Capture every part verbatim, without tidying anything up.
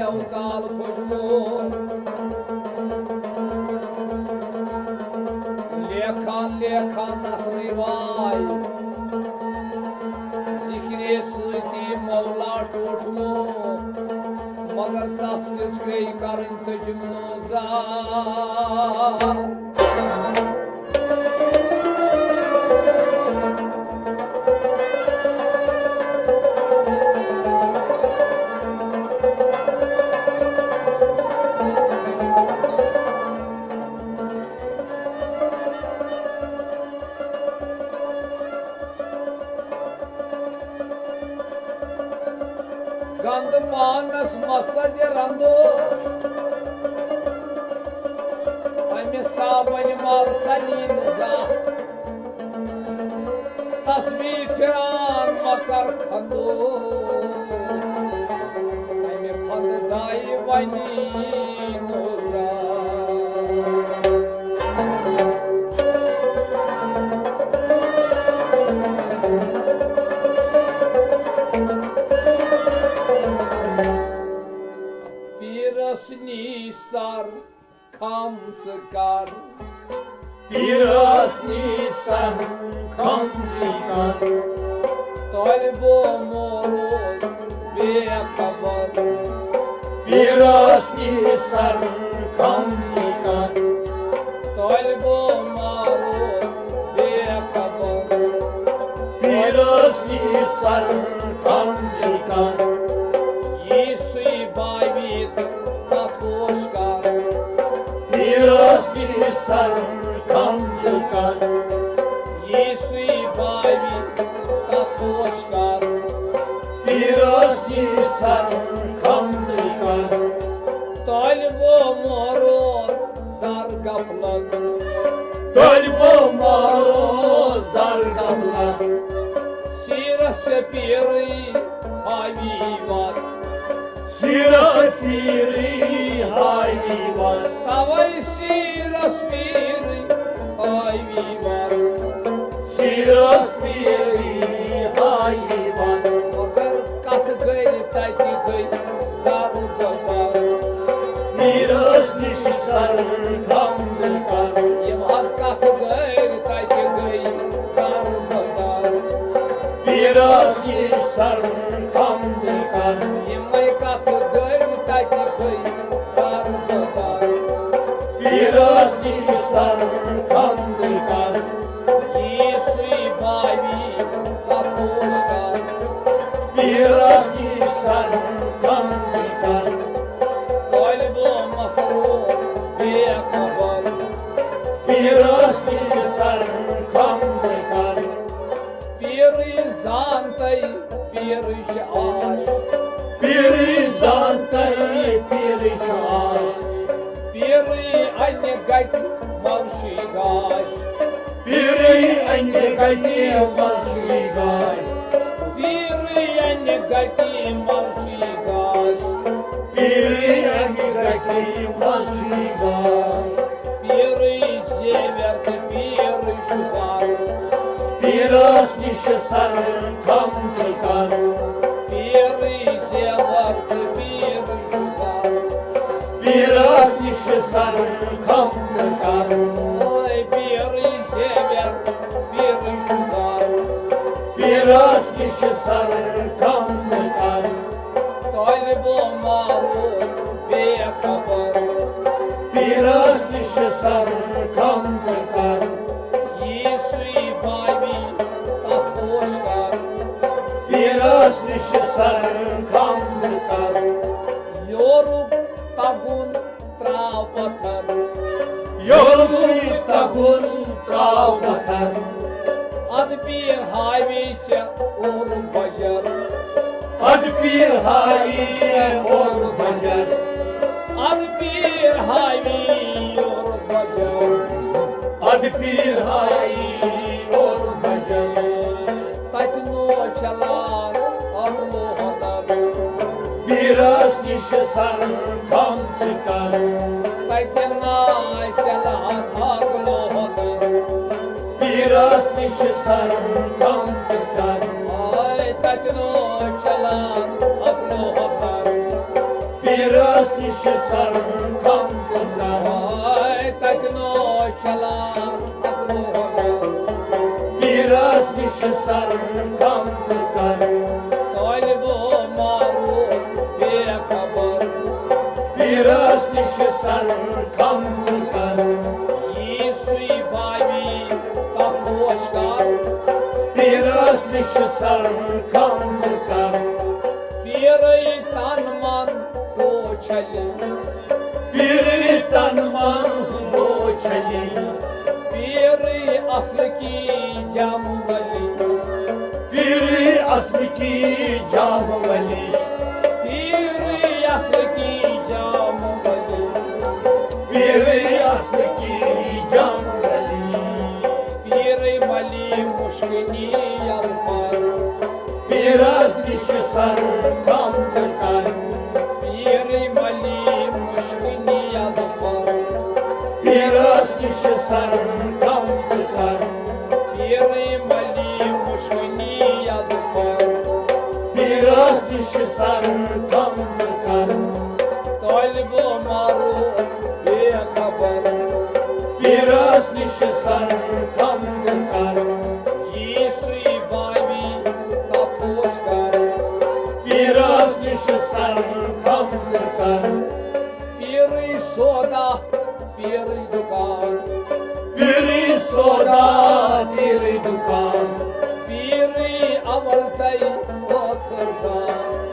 اوتال کھوجمُت۔ لیکھان لیکھان نثرٕے واے، ذِکرِ سۭتی مولا ٹوٹھمُت، مگر تس کِژھ گٔے کرٕنۍ تجمُل زار۔ گنٛدٕ پانس مسد رنٛدو، امہِ صابنہِ مل ژلی نہٕ زانٛہہ۔ تسبیح پھران مکر کھنٛدو، امہِ پھنٛدٕ دایہِ ونی نہٕ زانٛہہ۔ پیٖرس نِش سر کم ژٕ کر۔ پیٖرس نِش سر کم ژٕ کر۔ طالبو مورو بے خبر۔ پیٖرس نِش سر کم ژٕ کر۔ طالبو مورو بے خبر۔ پیٖرس نِش سر کم ژٕ کر۔ یی سُے باوی تہٕ تتھ اوس کر۔ پیٖرس نِش سر کم ژٕ کر۔ یی سُے باوی تتھ اوس کر۔ پیٖرس نِش سر کم ژٕ کر۔ طالبو مورو در غفلت۔ طالبو مورو در غفلت۔ سیٖرس پیٖرٕے ہاوی وتھ۔ سیٖرس پیٖرٕے ہاوی وتھ۔ توے سیٖرس پیٖرٕے ہاوی وتھ۔ سیٖرس پیٖرٕے ہاوی وتھ۔ مگر کتھ گٔے تتہِ گٔے در بدر۔ پیٖرس نِش سر کم ژٕ کر۔ یِم حظ کتھ گٔے تتہِ گٔے در بدر۔ پیٖرس نِش سر کم ژٕ کر۔ یِمے کتھ گٔے تتہِ گٔے در بدر۔ پیٖرس نِش سر کم ژٕ کر۔ یی سُے باوی تتھ اوس کر۔ پیٖرس نِش سر کم ژٕ کر۔ طالبو مسرور بے خبر۔ پیٖرس نِش سر کم ژٕ کر۔ پیٖرٕے زانتَے پیٖرٕے چھِ آش۔ پیٖرٕے زانتَے پیٖرٕے چھِ آش۔ پیٖرٕے اَنہِ گَٹہِ مَلشی گاش۔ پیٖرٕے اَنہِ گَٹہِ مَلشی گاش۔ پیٖرٕے اَنہِ گَٹہِ مَلشی گاش۔ پیٖرٕے اَنہِ گَٹہِ مَلشی گاش۔ پیٖرٕے زیوَر تہٕ پیٖرٕے چھُ سر۔ پیٖرس نِش سر کم ژٕ کر۔ پیٖرٕے زیوَر تہٕ پیٖرٕے چھُ سر۔ پیٖرس نِش سر کم ژٕ کر۔ اے پیٖرٕے زیوَر پیٖرٕے چھُ سر۔ پیٖرس نِش سر کم ژٕ کر۔ طالبو مارو بے خبر۔ پیٖرس نِش سر کم ژٕ کر۔ یی سُے باوی تتھ اوس کر۔ پیٖرس نِش سر کم ژٕ کر۔ یورُک تگُن تراو پتھر۔ یورُے تگُن تراو پتھر۔ ادٕ پیٖر ہاوی ژےٚ اورُک بجر۔ ادٕ پیٖر ہاوی ژےٚ اورُک بجر۔ ادٕ پیٖر ہاوی اورُک بجر۔ ادٕ پیٖر ہاوی اورُک بجر۔ تتہِ نوچلان اکھ لوہدر۔ پیٖرس نِش سر کم ژٕ کر۔ تتہِ ناچلان اکھ لوہدر۔ پیٖرس نِش سر کم ژٕ کر۔ آے تتہِ نوچلان اکھ لوہدر۔ پیٖرس چھِ سرن کم ژٕ کر۔ ہاے تتہِ نہٕ چلان عقل و ہۄنر۔ پیٖرس نِش چھِ سرن کم ژٕ کر۔ طٲلبہٕ معروف بے خبر۔ پیٖرس نِش چھِ سرن کم ژٕ کر۔ یی سُے باوی تتھ ہوش کر۔ پیٖرس نِش چھِ سرن کم ژٕ کر۔ پیٖرٕے تن من ہو چھلی۔ پیٖرٕے تن من ہو چھلی۔ پیٖرٕے اصل کی جام ولی۔ پیٖرٕے اصل کی جام ولی۔ پیٖرٕے اصل کی جام ولی۔ پیٖرٕے اصل کی جام ولی۔ پیٖرٕے ملی مُشکِنی یلپر۔ پیٖرس نِش چھِ سرن کم ژٕ کر۔ پیٖرٕے ملی مُشکِنی یلپر۔ پیٖرس نِش چھِ سرن کم ژٕ کر۔ پیٖرٕے ملی مُشکِنی یلپر۔ پیٖرس نِش چھِ سرن کم ژٕ کر۔ طٲلبہٕ معروف بے خبر۔ پیٖرس نِش چھِ سرن کم ژٕ کر۔ یی سُے باوی تتھ ہوش کر۔ پیٖرس نِش چھِ سرن کم ژٕ کر۔ پیٖرٕے سودا، پیٖرٕے دُکان۔ پیٖرٕے سودا، پیٖرٕے دُکان۔ پیٖرٕے اول تہٕ ٲخٕر زان۔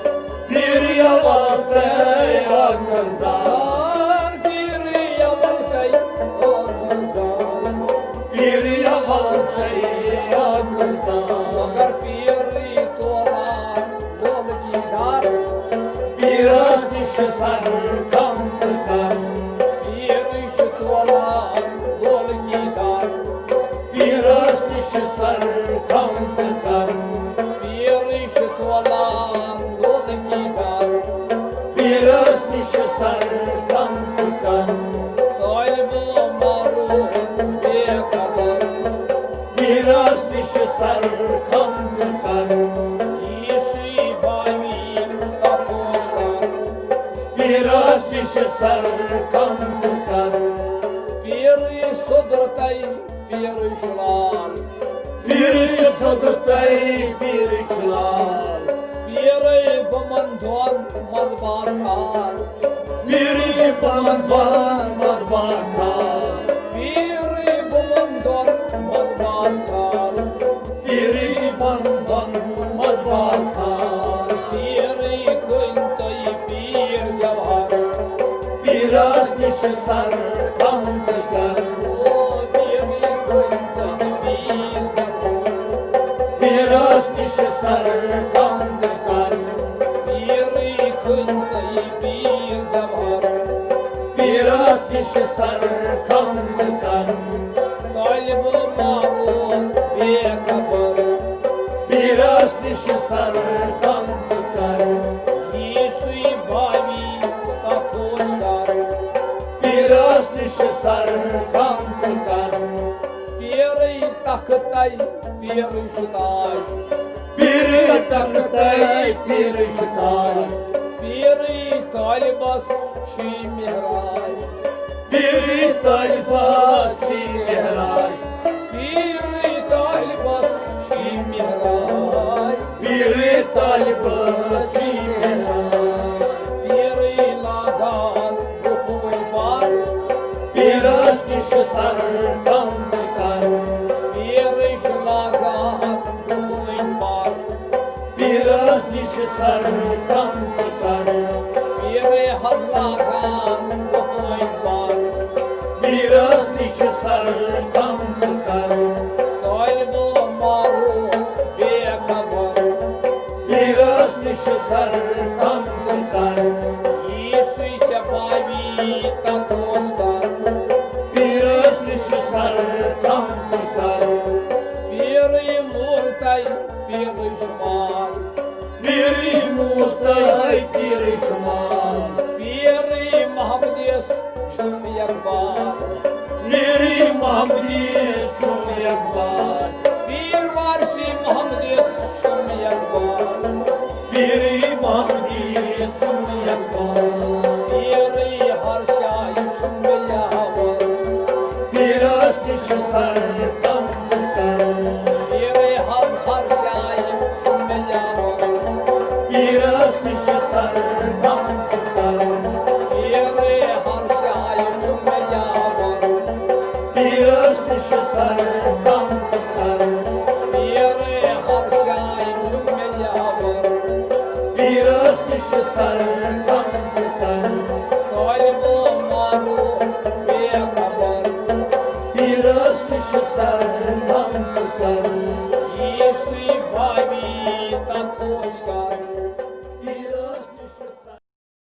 پیٖرٕے اول تہٕ ٲخٕر زان۔ پیٖرٕے اول تہٕ ٲخٕر زان۔ پیٖرٕے اول تہٕ ٲخٕر زان۔ مگر پیٖرٕے تولان لولہٕ کی دار۔ پیٖرس نِش چھِ سرن کم ژٕ کر۔ پیٖرٕے چھِ تولان لولہٕ کی دار۔ پیٖرس نِش چھِ سرن کم ژٕ کر۔ پیٖرٕے چھِ تولان لولہٕ کی دار۔ پیٖرس نِش چھِ سرن کم ژٕ کر۔ طٲلبہٕ معروف بے خبر۔ پیٖرس نِش چھِ سرن کم ژٕ کر۔ یی سُے باوی تتھ ہوش کر۔ پیٖرس نِش چھِ سرن کم ژٕ کر۔ پیٖرٕے سوٚدُر تہٕ پیٖرٕے چھُ لال۔ پیٖرٕے سوٚدُر تہٕ پیٖرٕے چھُ لال۔ پیٖرٕے بُمن دۄن منٛز بار کھار۔ پیٖرٕے بُمن دۄن منٛز بار کھار۔ پیٖرٕے بُمن دۄن منٛز بار کھار۔ پیٖرٕے بُمن دۄن منٛز بار کھار۔ پیٖرٕے کُنہِ تہٕ پیٖر جوہر۔ پیٖرس نِش چھِ سرن کم ژٕ کر۔ او پیٖرٕے کُنہِ تہٕ پیٖر جوہر۔ پیٖرس نِش چھِ سرن کم ژٕ کر۔ پیٖرٕے کُنہِ تہٕ پیٖر جوہر۔ پیٖرس نِش چھِ سرن کم ژٕ کر۔ طٲلبہٕ معروف بے خبر۔ پیٖرس نِش چھِ سرن کم ژٕ کر۔ یی سُے باوی تتھ ہوش کر۔ پیٖرس نِش چھِ سرن کم ژٕ کر۔ پیٖرٕے تخت تہٕ پیٖرٕے چھُ تاج۔ پیٖرٕے تخت تہٕ پیٖرٕے چھُ تاج۔ پیٖرٕے طٲلبس چھُے معراج۔ پیٖرٕے طٲلبس چھُے معراج۔ پیٖرٕے طٲلبس چھُے معراج۔ پیٖرٕے طٲلبس چھُے معراج۔ پیٖرٕے لاگان برٛونٛہہ کُن پَر۔ پیٖرس نِش چھِ سرن کم ژٕ کر۔ پیٖرٕے چھُ لاگان برٛونٛہہ کُن پَر۔ پیٖرس نِش چھِ سرن کم ژٕ کر۔ پیٖرٕے حظ لاگان برٛونٛہہ کُن پَر۔ پیٖرس نِش چھِ سرن کم ژٕ کر۔ طٲلبہٕ معروف بے خبر۔ پیٖرس نِش چھِ سرن کم ژٕ کر۔ یی سُے ژےٚ باوی تتھ ہوش کر۔ پیٖرس نِش چھِ سرن کم ژٕ کر۔ پیٖرٕے مول تہٕ پیٖرٕے شُمار۔ پیٖرٕے مول تہٕ پیٖرٕے شُمار۔ پیٖرٕے محمدیس چھُم یکبار۔ پیٖرٕے محمدیس چھُم یکبار۔ پیٖر وارثی محمدیس چھُم یکبار۔ پیٖرٕے محمدیس چھُم یکبار۔ پیٖرٕے پیٖرس نِش چھُ سر کم ژٕ کر۔ پیٖرے ہر جایہِ چھُ مےٚ یاور۔ پیٖرس نِش چھُ سر کم ژٕ کر۔ طالبو مارو بے خبر۔ پیٖرس نِش چھُ سر کم ژٕ کر۔